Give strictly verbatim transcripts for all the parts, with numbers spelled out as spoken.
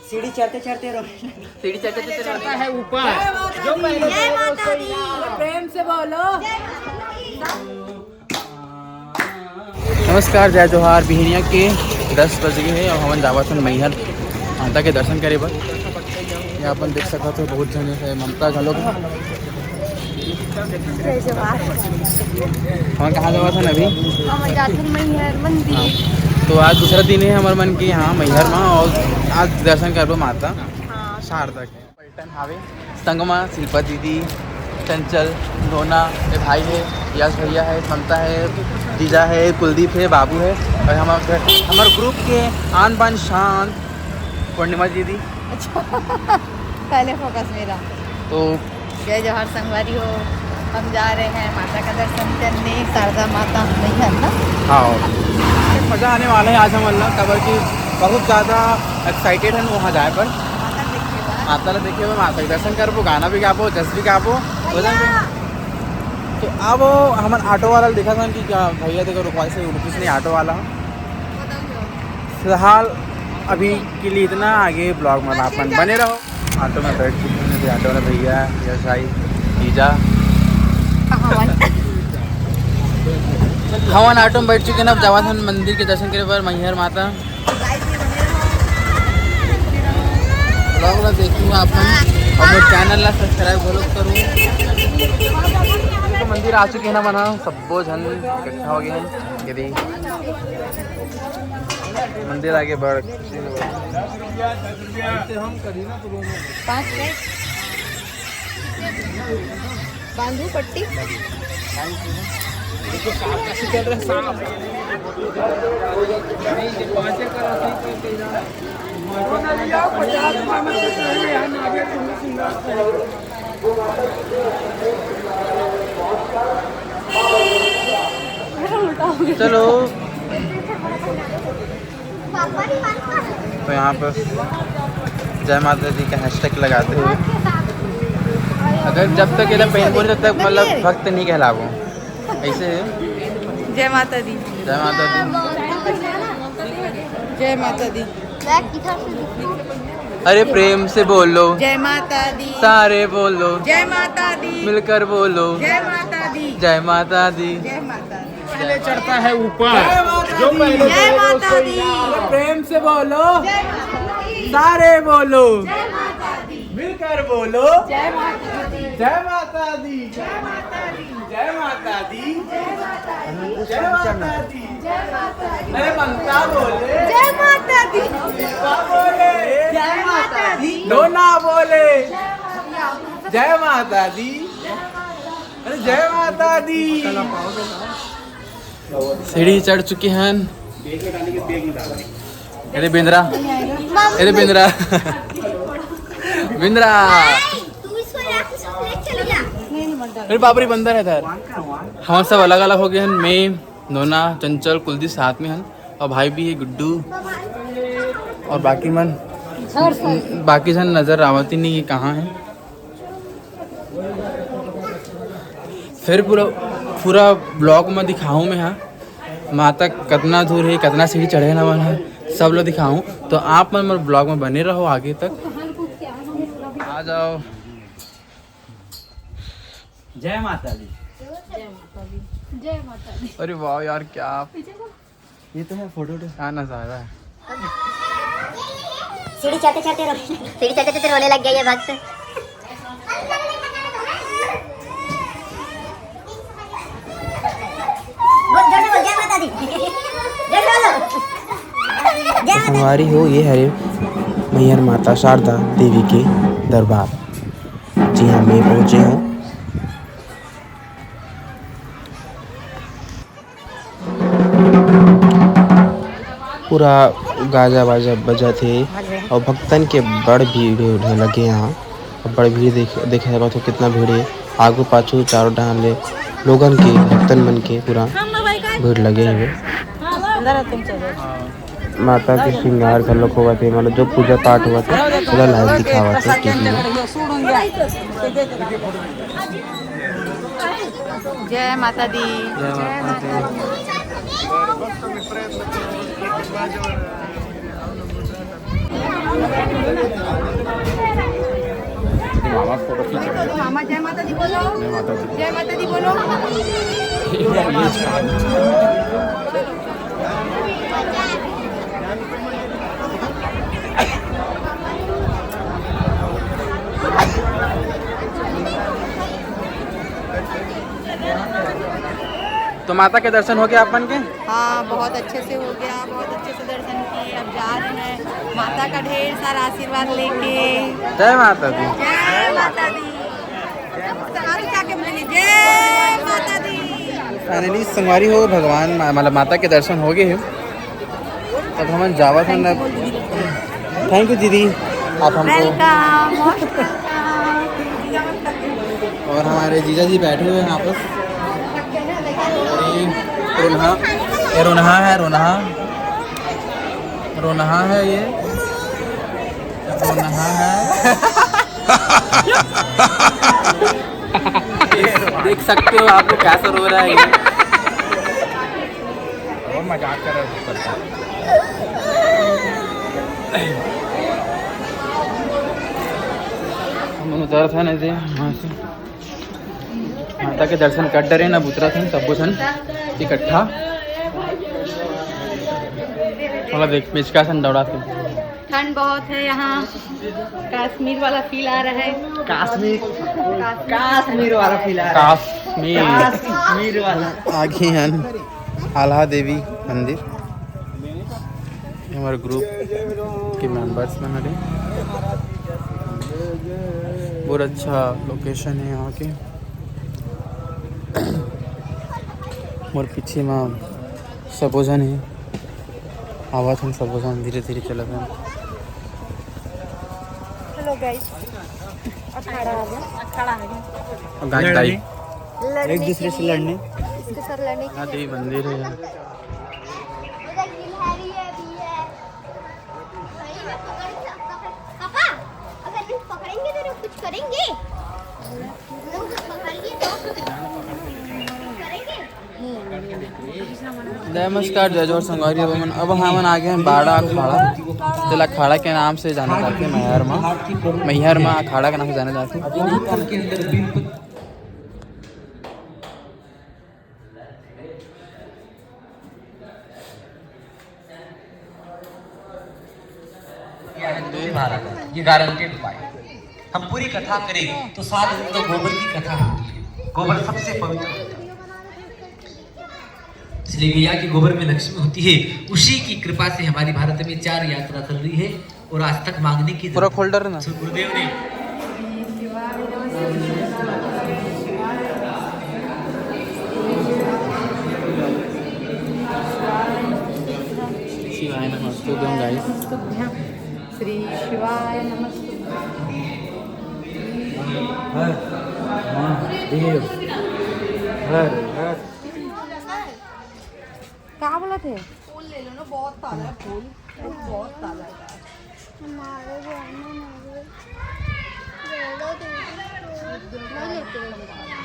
सीढ़ी चढ़ते चढ़ते रो सीढ़ी चढ़ते चढ़ते चढ़ता है ऊपर। जो पहले जय माता दी। प्रेम से बोलो। नमस्कार, जय जोहार। बिहनिया के दस बज गए हैं और हमन जावत हन मैहर माता के दर्शन करे बर। यहाँ अपन देख सकत हो, बहुत जने है, ममता घलोक है। जय जोहार। हमन कहाँ जावत हन अभी? हमन जात हन मैहर मंदिर। हाँ। तो आज दूसरा दिन है हमर मन के यहाँ मैहर मा, और आज दर्शन करबो माता हाँ। शारदा के। पलटन हावे, संगमा शिल्पा दीदी, चंचल, नोना, ये भाई है, यश भैया है, ममता है, जीजा है, कुलदीप है, बाबू है, और हम, हमारे ग्रुप के आन बान शान पूर्णिमा दीदी। अच्छा। पहले फोकस मेरा। तो जय जोहार संगवारी हो, हम जा रहे हैं माता का दर्शन करने, शारदा माता मैहर ना। हाँ, मज़ा आने वाला है आज हमन ला, काबर कि बहुत ज़्यादा एक्साइटेड हन वहाँ जाए पर। माता देखे बर। माता ला देखे बर, माता के दर्शन करबो, गाना भी गाबो, जस भी गाबो, भैया। तो अब हमन ऑटो वाला ला देखत हन कि क्या भैया देखो रुकवाइस हे, रुकिस नहीं ऑटो वाला। फिलहाल अभी के लिए इतना, आगे ब्लॉग में आप मन बने रहो। ऑटो में बैठ चुके हैं, अभी ऑटो वाला भैया, यश भाई, जीजा। हमन ऑटो में बैठ चुके हैं, अब जावत हन मंदिर के दर्शन करे बर मैहर माता। ब्लॉग ला देखूंगा आप मन, और मोर चैनल ला सब्सक्राइब जरूर करूँ। तो मंदिर आ चुके हैं ना मना, सब्बो झन इकट्ठा हो गए हैं। यदि मंदिर आगे बढ़ पाँच मिनट। बांधू पट्टी। चलो। तो यहाँ पर जय माता दी का हैशटैग लगाते हुए, अगर जब तक ये लोग पहन बोले तब तक मतलब भक्त नहीं कहलावो, ऐसे है। जय माता दी। जय माता दी। जय माता दी। अरे प्रेम से बोलो। जय माता दी। सारे बोलो। जय माता दी। मिलकर बोलो। जय माता दी। जय माता दी। जय माता दी। पहले चढ़ता है ऊपर। जो पहले जय माता दी। प्रेम से बोलो। जय माता दी। सारे बोलो। जय माता दी। मिलकर बोलो। जय माता दी। जय माता दी। जय माता दी। जय माता दी। जय माता दी। अरे ममता बोले। जय माता दी। शिल्पा बोले। जय माता दी। नोना बोले। जय माता दी। अरे जय माता दी। सीढ़ी चढ़ चुके हैं। अरे बिंद्रा, अरे बिंद्रा, बिंद्रा। अरे बाप रे, बंदर है इधर। हम सब अलग अलग हो गए हैं। मैं, नोना, चंचल, कुलदीप साथ में हैं और भाई भी है गुड्डू। और बाकी मन, बाकी जन नजर आवत ही नहीं है कहाँ है। फिर पूरा, पूरा ब्लॉग में दिखाऊँ मैं, हाँ, माता कतना दूर है, कतना सीढ़ी चढ़े ना मन है, सब लोग दिखाऊँ। तो आप मन मोर ब्लॉग में बने रहो आगे तक। आ जाओ। जय माता दी। जय माता दी। जय माता दी। अरे वाह यार, क्या ये तो है फोटो उठा। क्या नजारा है। सीढ़ी चढ़ते चढ़ते रो सीढ़ी चढ़ते चढ़ते रोने लग गया ये भक्त। बोल, जोर से बोल, जय माता दी। जोर से बोलो। जय माता दी। संगवारी हो, ये हरे मैहर माता शारदा देवी के दरबार, जिहाँ मैं पहुँचे हूँ। पूरा गाजा बाजा बजत हे अउ भक्तन के बड़ भीड़ होए लगे हे। यहाँ बड़ भीड़ देख, देखे सकत हो कितना भीड़ हे। आगू पाछू चारों डहार ले लोगन के, भक्तन मन के पूरा भीड़ लगे हवे। माता के श्रृंगार घलोक होवत हे, मतलब जो पूजा पाठ होवत हे, ओला live दिखावत हे टीवी में। जय माता दी। जय माता दी। मामा फोटो खींच रहे हैं। मामा, जय माता दी बोलो। जय माता दी। जय माता दी बोलो। तो माता के दर्शन हो गया अपन के? हाँ, बहुत अच्छे से हो गया, बहुत अच्छे से दर्शन किए। अब जा रहे हैं माता का ढेर सारा आशीर्वाद लेके। जय माता दी। जय माता दी। सारे जाके बोलेंगे, "जय माता दी।" फाइनली संगवारी हो, भगवान मा-, मतलब माता के दर्शन हो गए हैं। अब हमन जावत हन। Thank you दीदी, आप हमको welcome, most welcome। और हमारे जीजा जी बैठे हुए हैं यहाँ पर। और ये रोनहा, ये रोनहा है, रोनहा, रोनहा है ये, रोनहा है। देख सकते हो आप लोग कैसा रो रहा है ये। और मजाक कर रहा है ऊपर से। हम उतरत हन ना, वहाँ से माता के दर्शन कर डरे ना, उतरत हन तब्बो सन इकट्ठा। थोड़ा देख, मिचका सन दौड़ा थे। ठंड बहुत है यहाँ, कश्मीर वाला फील आ रहा है। कश्मीर, कश्मीर वाला फील आ रहा है। कश्मीर। कश्मीर वाला। आगे हन आल्हा देवी मंदिर। ये हमारे ग्रुप के मेंबर्स मन हरे। बहुत अच्छा लोकेशन है यहाँ के। मोर पीछे मा सबो झन हे, आवत हन सबो झन, धीरे धीरे चलत हन। हेलो गाइस, अखाड़ा आ गया। अखाड़ा आ गया। गाइस, लड़ने। एक दूसरे से लड़ने। इसके साथ लड़ने के लिए। देवी मंदिर है यहाँ। पापा, अगर ये पकड़ेंगे तो कुछ करेंगे? नमस्कार, जय जोहार संगवारी। अब हमन, अब हमन आ गए हैं बाड़ा अखाड़ा। तेला अखाड़ा के नाम से जाने जाथे, मैहर मा, मैहर मा अखाड़ा के नाम से जाने जाथे। ये गारंटेड उपाय। हम पूरी कथा करें तो सात दिन तो गोबर की कथा होती है। गोबर सबसे पवित्र होता है। इसलिए गैया के गोबर में लक्ष्मी होती है। उसी की कृपा से हमारी भारत में चार यात्रा चल रही है और आज तक मांगने की पूरा खोल डर ना। गुरुदेव ने शिवाय नमस्तुभ्यं गाइस। श्री शिवाय नमस्तुभ्यं। हर महादेव। हर हर। का बोलत हे? फूल ले लो ना, बहुत काला है फूल, बहुत काला है। हमारे घर में नहीं है। ले लो तुम। नहीं लेते हैं।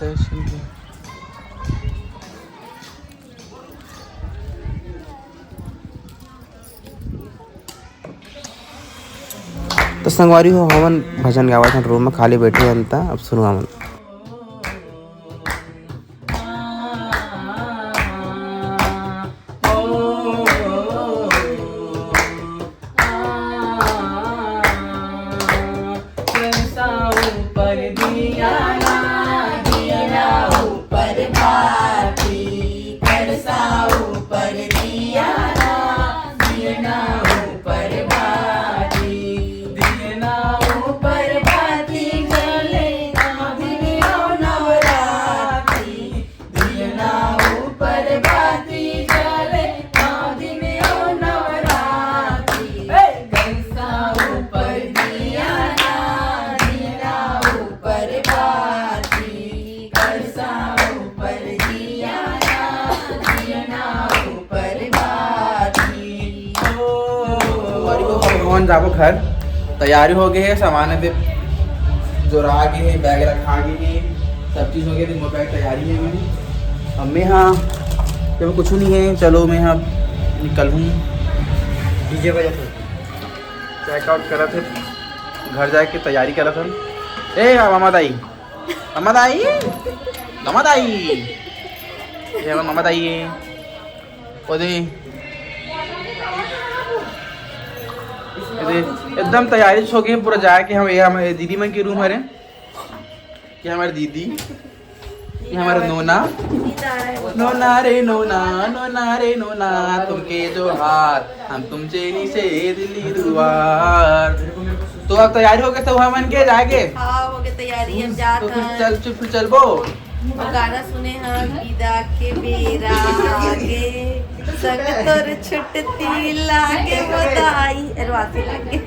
जय श्री राम। तो संगवारी हो, हमन भजन गावत हन, रूम में खाली बैठे हन, त अब सुनवा मन। हमन जाबो घर, तैयारी हो गई है, सामान दे जोरा गए है, बैग रखा गए है। सब चीज हो गया, दिन भर बैठ तैयारी में भी। अब मैं हाँ, जब कुछ नहीं है, चलो मैं हाँ निकल हूँ। डीजे बजा तो। चेकआउट करत है, घर जाके तैयारी करत है। ए मामा दाई, मामा दाई, मामा दाई, ये मामा दाई है। ओ दे, ए दे, एकदम तैयारी हो गई पूरा, जाके हम ये हमारे दीदी मन के रूम हरे, ये हमारे दीदी, ये हमारे नोना। नोना रे नोना, नोना रे नोना, तुमके जोहार, हम तुमचे निषेध ली दुआर। तो अब तैयारी हो गए सब हमन के जाके। हाँ, हो गए तैयारी, अब जात तो फिर हन। चल, चल, फिर चलबो। वो गाना सुने हैं, विदा के बेरा आगे, संग तोर छुट्टी लागे, बधाई, अरे, वासी लागे।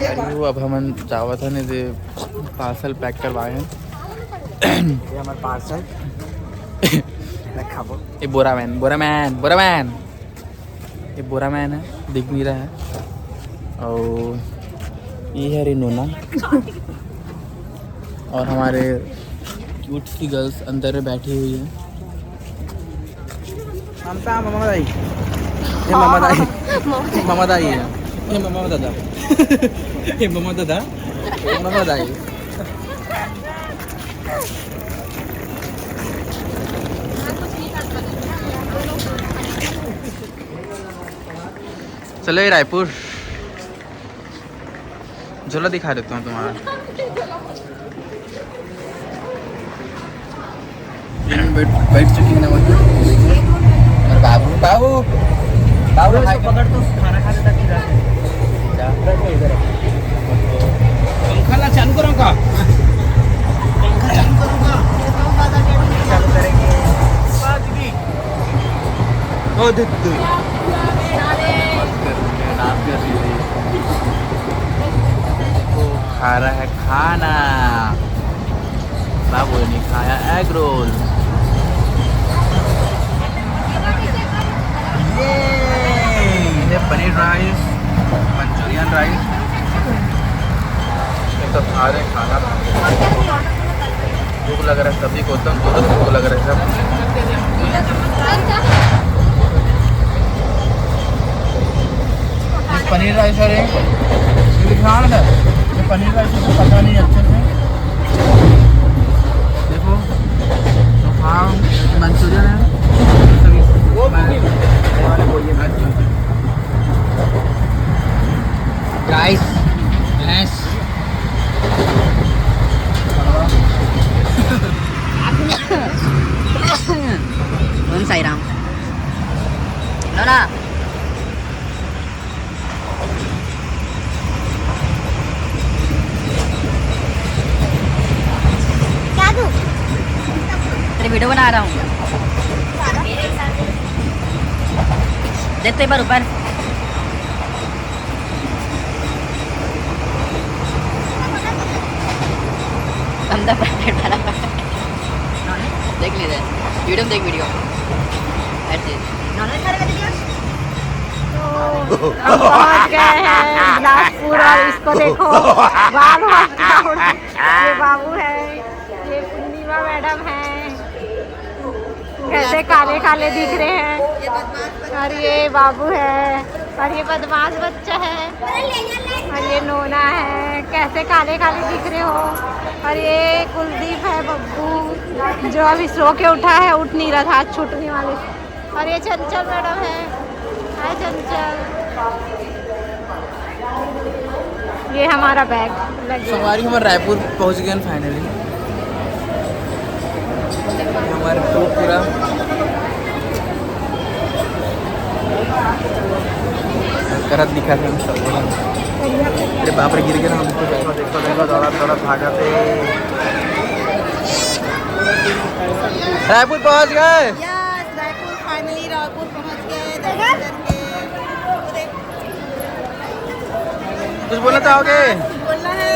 अरे, वो अब हमन जावत हन, ये पार्सल पैक करवाए हैं। ये हमारा पार्सल। मैं खाबो। ये बोरा मैन, बोरा मैन, बोरा मैन। ये बोरा मैन है, दिख नहीं रहा है। और ये है रे नोना। और हमारे क्यूट सी गर्ल्स अंदर में बैठी हुई है। ममता, मामा दाई। ये मामा दाई। मामा दाई है। ये मामा दादा। ये मामा दादा। ये मामा दाई। चले रायपुर, झोला दिखा देता हूँ तुम्हारा। बैठ, बैठ चुकी है ना, मतलब। और बाबू, बाबू, बाबू, हाय। पकड़ तो खाना खाते तक ही रहते हैं। पंखा ला चालू करो का? पंखा चालू करो का? चालू करेंगे। वाह, दीदी। ओ, दीदी। मत कर, मैं नाम कर रही थी। वो खा रहा है खाना। बाबू ने खाया एग रोल। ये, ये पनीर राइस, मंचूरियन राइस, ये सब खा रहे हैं खाना। भूख लग रहा है सभी को, एकदम जोरों से भूख लग रहा है सब। पनीर राइस है, ये ध्यान है, ये पनीर राइस को पता नहीं अच्छे से। देखो, तो हाँ, मंचूरियन है, सभी वो भी। ये वाले बोलिए। राइस, भैंस। ओम साई राम। लो ना। क्या दूँ? तेरे वीडियो बना रहा हूँ। देख तो एक बार ऊपर। अंदर पैकेट भरा हुआ है। देख ले रहे। वीडियो में देख वीडियो। ऐसे। तो हम पहुंच गए हैं बिलासपुर और इसको देखो, बाल वाल का उड़ा-, ये बाबू है, ये पूर्णिमा मैडम है, कैसे काले काले दिख रहे हैं। और ये बाबू है, और ये बदमाश बच्चा है, और ये नोना है, कैसे काले काले दिख रहे हो। और ये कुलदीप है, बब्बू, जो अभी सो के उठा है, उठ नहीं रहा था, आज छूटने वाले। और ये चंचल मैडम है। हाय चंचल। ये हमारा बैग लग गया। संगवारी, हमर रायपुर पहुंच गए फाइनली। हमारे टूर पूरा करत दिखा था हम सब। अरे बाप रे, गिर गया ना। देखो, देखो, देखो, दौड़ा, दौड़ा भागा थे। रायपुर पहुंच गए। यस, रायपुर, फाइनली रायपुर पहुंच गए दर्शन करके। कुछ बोलना चाहोगे? कुछ बोलना है?